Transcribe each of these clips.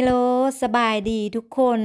ໂລ ສະບາຍດີທຸກຄົນ.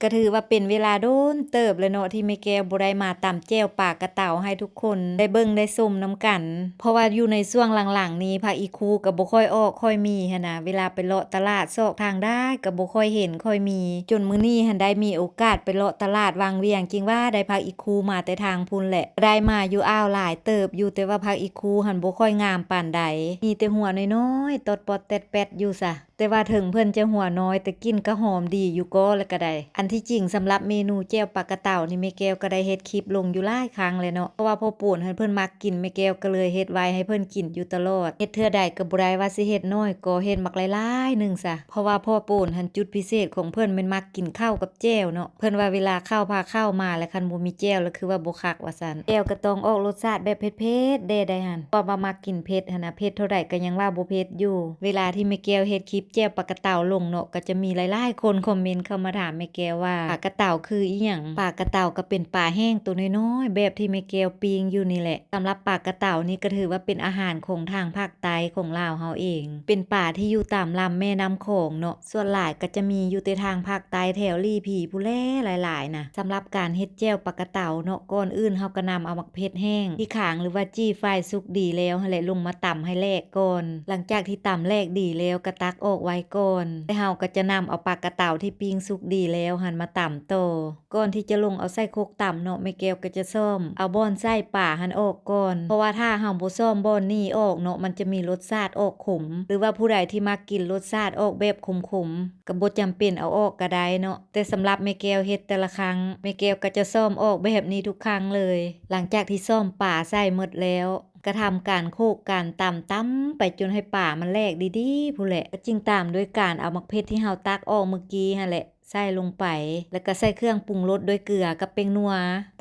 ກະຖືວ່າເປັນເວລາດົນເຕີບແລ້ວເນາະ ທີ່ແມ່ແກ້ວບໍ່ໄດ້ມາຕຳແຈ່ວປາກະເຕົາໃຫ້ທຸກຄົນໄດ້ເບິ່ງໄດ້ຊົມນຳກັນ. ເພາະວ່າຢູ່ໃນຊ່ວງຫຼັງໆນີ້ ຜັກອີ່ຄູກະບໍ່ຄ່ອຍອອກຄ່ອຍມີຫັ້ນນະ. ເວລາໄປເລາະຕະຫຼາດຊອກທາງໃດກະບໍ່ຄ່ອຍເຫັນຄ່ອຍມີ. ຈົນມື້ນີ້ຫັ້ນໄດ້ມີໂອກາດໄປເລາະຕະຫຼາດວັງວຽງ ຈຶ່ງວ່າໄດ້ຜັກອີ່ຄູມາແຕ່ທາງພຸ້ນແຫຼະ. ໄດ້ມາຢູ່ອ່າວຫຼາຍເຕີບຢູ່ ແຕ່ວ່າຜັກອີ່ຄູຫັ້ນບໍ່ຄ່ອຍງາມປານໃດ. ມີແຕ່ຫົວນ້ອຍໆ ຕອດປອດແຕດແປດຢູ່ຊະ. ແຕ່ວ່າເຖິງເພິ່ນຈະຫົວນ້ອຍ ແຕ່ກິ່ນກະຫອມດີຢູ່ກໍແລ້ວກະໄດ້. ອັນທີ່ຈິງສຳລັບເມນູແຈ່ວປາກະເຕົານີ້ ແມ່ແກ້ວກະໄດ້ເຮັດຄລິບລົງຢູ່ຫຼາຍຄັ້ງແລ້ວເນາະ ເພາະວ່າພໍ່ໂປນຫັ້ນເພິ່ນມັກກິນ ແມ່ແກ້ວກະເລີຍເຮັດໄວ້ໃຫ້ເພິ່ນກິນຢູ່ຕະຫຼອດ. ເຮັດເທື່ອໃດກະບໍ່ໄດ້ວ່າຊິເຮັດໜ້ອຍ ກໍເຮັດບັກຫຼາຍໆໜຶ່ງຊະ ເພາະວ່າພໍ່ໂປນຫັ້ນຈຸດພິເສດຂອງເພິ່ນແມ່ນມັກກິນເຂົ້າກັບແຈ່ວເນາະ. ເພິ່ນວ່າເວລາເຂົ້າພາເຂົ້າມາແລ້ວ ຄັນບໍ່ມີແຈ່ວແລ້ວຄືວ່າບໍ່ຄັກວ່າຊັ້ນ. ແຈ່ວກະຕ້ອງອອກລົດຊາດແບບເຜັດໆແດ່ໄດ໋ຫັ້ນ ເພາະວ່າມັກກິນເຜັດຫັ້ນນະ ເຜັດເທົ່າໃດກະຍັງວ່າບໍ່ເຜັດຢູ່. ເວລາທີ່ແມ່ແກ້ວເຮັດຄລິບແຈ່ວປາກະເຕົາລົງເນາະ ກະຈະມີຫຼາຍໆຄົນຄອມເມັນເຂົ້າມາຖາມແມ່ແກ້ວວ່າ ປາກະເຕົາຄືອີ່ຫຍັງ? ປາກະເຕົາກະເປັນປາແຫ້ງໂຕນ້ອຍໆ ແບບທີ່ແມ່ແກ້ວປີ້ງຢູ່ນີ້ແຫຼະ. ສຳລັບປາກະເຕົານີ້ກະຖືວ່າເປັນອາຫານຂອງທາງພາກໃຕ້ຂອງລາວເຮົາເອງ ເປັນປາທີ່ຢູ່ຕາມລຳແມ່ນ້ຳຂອງເນາະ. ສ່ວນຫຼາຍກະຈະມີຢູ່ແຕ່ທາງພາກໃຕ້ແຖວຫຼີ່ຜີພຸ້ນແຫຼະ ຫຼາຍໆນະ. ສຳລັບການເຮັດແຈ່ວປາກະເຕົາເນາະ ກ່ອນອື່ນເຮົາກະນຳເອົາໝາກເຜັດແຫ້ງທີ່ຂາງ ຫຼືວ່າຈີ່ໄຟສຸກດີແລ້ວຫັ້ນແຫຼະ ລົງມາຕຳໃຫ້ແຫຼກກ່ອນ. ຫຼັງຈາກທີ່ຕຳແຫຼກດີແລ້ວກະຕັກອອກໄວ້ກ່ອນ ແລະເຮົາກະຈະນຳເອົາປາກະເຕົາທີ່ປີ້ງສຸກດີແລ້ວຫັ້ນມາຕຳຕໍ່. ກ່ອນທີ່ຈະລົງເອົາໃສ່ຄົກຕຳເນາະ ແມ່ແກ້ວກະຈະສ້ອມເອົາບ່ອນໃສ່ປາຫັ້ນອອກກ່ອນ ເພາະວ່າຖ້າເຮົາບໍ່ສ້ອມບ່ອນນີ້ອອກເນາະ ມັນຈະມີລົດຊາດອອກຂົມ ຫຼືວ່າຜູ້ໃດທີ່ມັກກິນລົດຊາດອອກແບບຂົມໆ ກະບໍ່ຈຳເປັນເອົາອອກກະໄດ້ເນາະ. ແຕ່ສຳລັບແມ່ແກ້ວເຮັດແຕ່ລະຄັ້ງ ແມ່ແກ້ວກະຈະສ້ອມອອກແບບນີ້ທຸກຄັ້ງເລີຍ. ຫຼັງຈາກທີ່ສ້ອມປາໃສ່ໝົດແລ້ວ ກະທຳການໂຂກການຕຳ ຕຳໄປຈົນໃຫ້ປາມັນແຫຼກດີໆພຸ້ນແຫຼະ ກະຈຶ່ງຕາມດ້ວຍການເອົາໝາກເຜັດທີ່ເຮົາຕັກອອກມື້ກີ້ຫັ້ນແຫຼະ ໃສ່ລົງໄປ ແລ້ວກະໃສ່ເຄື່ອງປຸງລົດດ້ວຍເກືອກັບແປ້ງນົວ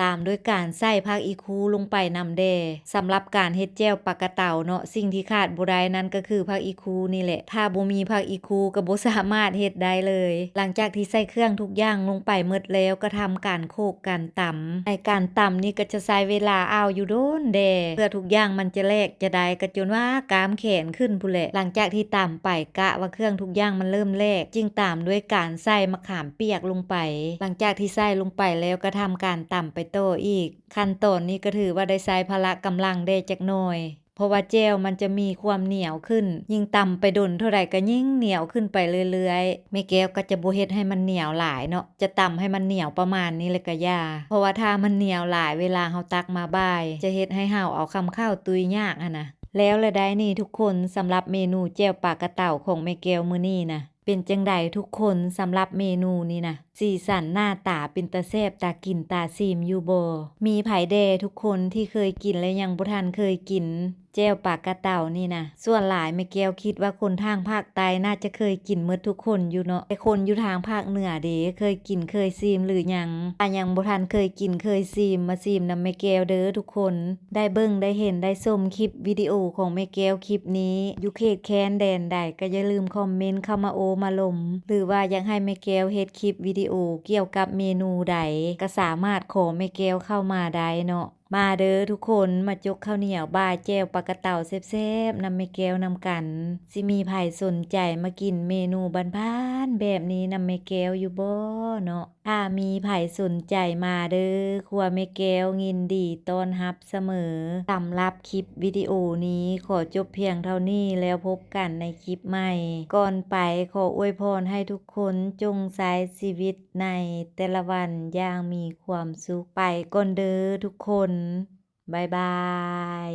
ຕາມດ້ວຍການໃສ່ຜັກອີ່ຄູລົງໄປນຳແດ່. ສຳລັບການເຮັດແຈ່ວປາກະເຕົາເນາະ ສິ່ງທີ່ຂາດບໍ່ໄດ້ນັ້ນກະຄືຜັກອີ່ຄູນີ້ແຫຼະ. ຖ້າບໍ່ມີຜັກອີ່ຄູກະບໍ່ສາມາດເຮັດໄດ້ເລີຍ. ຫຼັງຈາກທີ່ໃສ່ເຄື່ອງທຸກຢ່າງລົງໄປໝົດແລ້ວ ກະທຳການໂຂກການຕຳ. ໃນການຕຳນີ້ກະຈະໃຊ້ເວລາອ້າວຢູ່ດົນແດ່ ເພື່ອທຸກຢ່າງມັນຈະແຫຼກຈະໄດ້ ກະຈົນວ່າກ້າມແຂນຂຶ້ນພຸ້ນແຫຼະ. ຫຼັງຈາກທີ່ຕຳໄປ ກະວ່າເຄື່ອງທຸກຢ່າງມັນເລີ່ມແຫຼກ ຈຶ່ງຕາມດ້ວຍການໃສ່ມະຂາມປຽກລົງໄປ. ຫຼັງຈາກທີ່ໃສ່ລົງໄປແລ້ວ ກະທຳການຕຳໄປຕໍ່ອີກ. ຂັ້ນຕອນນີ້ກະຖືວ່າໄດ້ໃຊ້ພະລະກຳລັງແດ່ຈັກໜ້ອຍ ເພາະວ່າແຈ່ວມັນຈະມີຄວາມໜຽວຂຶ້ນ ຍິ່ງຕຳໄປດົນເທົ່າໃດກະຍິ່ງໜຽວຂຶ້ນໄປເລື້ອຍໆ. ແມ່ແກ້ວກະຈະບໍ່ເຮັດໃຫ້ມັນໜຽວຫຼາຍເນາະ ຈະຕຳໃຫ້ມັນໜຽວປະມານນີ້ແຫຼະກະຢ່າ ເພາະວ່າຖ້າມັນໜຽວຫຼາຍ ເວລາເຮົາຕັກມາບ່າຍ ຈະເຮັດໃຫ້ເຮົາເອົາຄຳເຂົ້າຕຸ້ຍຍາກຫັ້ນນະ. ແລ້ວລະໄດ໋ນີ້ທຸກຄົນ ສຳລັບເມນູແຈ່ວປາກະເຕົາຂອງແມ່ແກ້ວມື້ນີ້ນະ. ເປັນຈັ່ງໃດທຸກຄົນ ສຳລັບເມນູນີ້ນະ? ສີສັນໜ້າຕາເປັນຕາແຊບຕາກິນຕາຊີມຢູ່ບໍ່? ມີໃຜແດ່ທຸກຄົນທີ່ເຄີຍກິນ ແລະ ຍັງບໍ່ທັນເຄີຍກິນແຈ່ວປາກະເຕົານີ້ນະ? ສ່ວນຫຼາຍແມ່ແກ້ວຄິດວ່າຄົນທາງພາກໃຕ້ໜ້າຈະເຄີຍກິນໝົດທຸກຄົນຢູ່ເນາະ ແຕ່ຄົນຢູ່ທາງພາກເໜືອເດ ເຄີຍກິນເຄີຍຊີມຫຼືຍັງ? ຖ້າຍັງບໍ່ທັນເຄີຍກິນເຄີຍຊີມ ມາຊີມນຳແມ່ແກ້ວເດີທຸກຄົນ. ໄດ້ເບິ່ງໄດ້ເຫັນໄດ້ຊົມຄລິບວິດີໂອຂອງແມ່ແກ້ວຄລິບນີ້ ຢູ່ເຂດແຄນແດນໃດ ກະຢ່າລືມຄອມເມັນເຂົ້າມາໂອ້ມາລົມ ຫຼືວ່າຢາກໃຫ້ແມ່ແກ້ວເຮັດຄລິບວິດີໂອກ່ຽວກັບເມນູໃດ ກະສາມາດຂໍແມ່ແກ້ວເຂົ້າມາໄດ້ເນາະ. ມາເດີທຸກຄົນ ມາຈົກເຂົ້າໜຽວບ່າຍແຈ່ວປາກະເຕົາແຊບໆນຳແມ່ແກ້ວນຳກັນ. ຊິມີໃຜສົນໃຈມາກິນເມນູບ້ານໆແບບນີ້ນຳແມ່ແກ້ວຢູ່ບໍ່ເນາະ? ຖ້າມີໃຜສົນໃຈມາເດີ ຄົວແມ່ແກ້ວຍິນດີຕ້ອນຮັບສະເໝີ. ສຳລັບຄລິບວິດີໂອນີ້ຂໍຈົບພຽງເທົ່ານີ້ ແລ້ວພົບກັນໃນຄລິບໃໝ່. ກ່ອນໄປຂໍອວຍພອນໃຫ້ທຸກຄົນຈົ່ງໃຊ້ຊີວິດໃນແຕ່ລະວັນຢ່າງມີຄວາມສຸກ. ໄປກ່ອນເດີທຸກຄົນ. ບາຍບາຍ.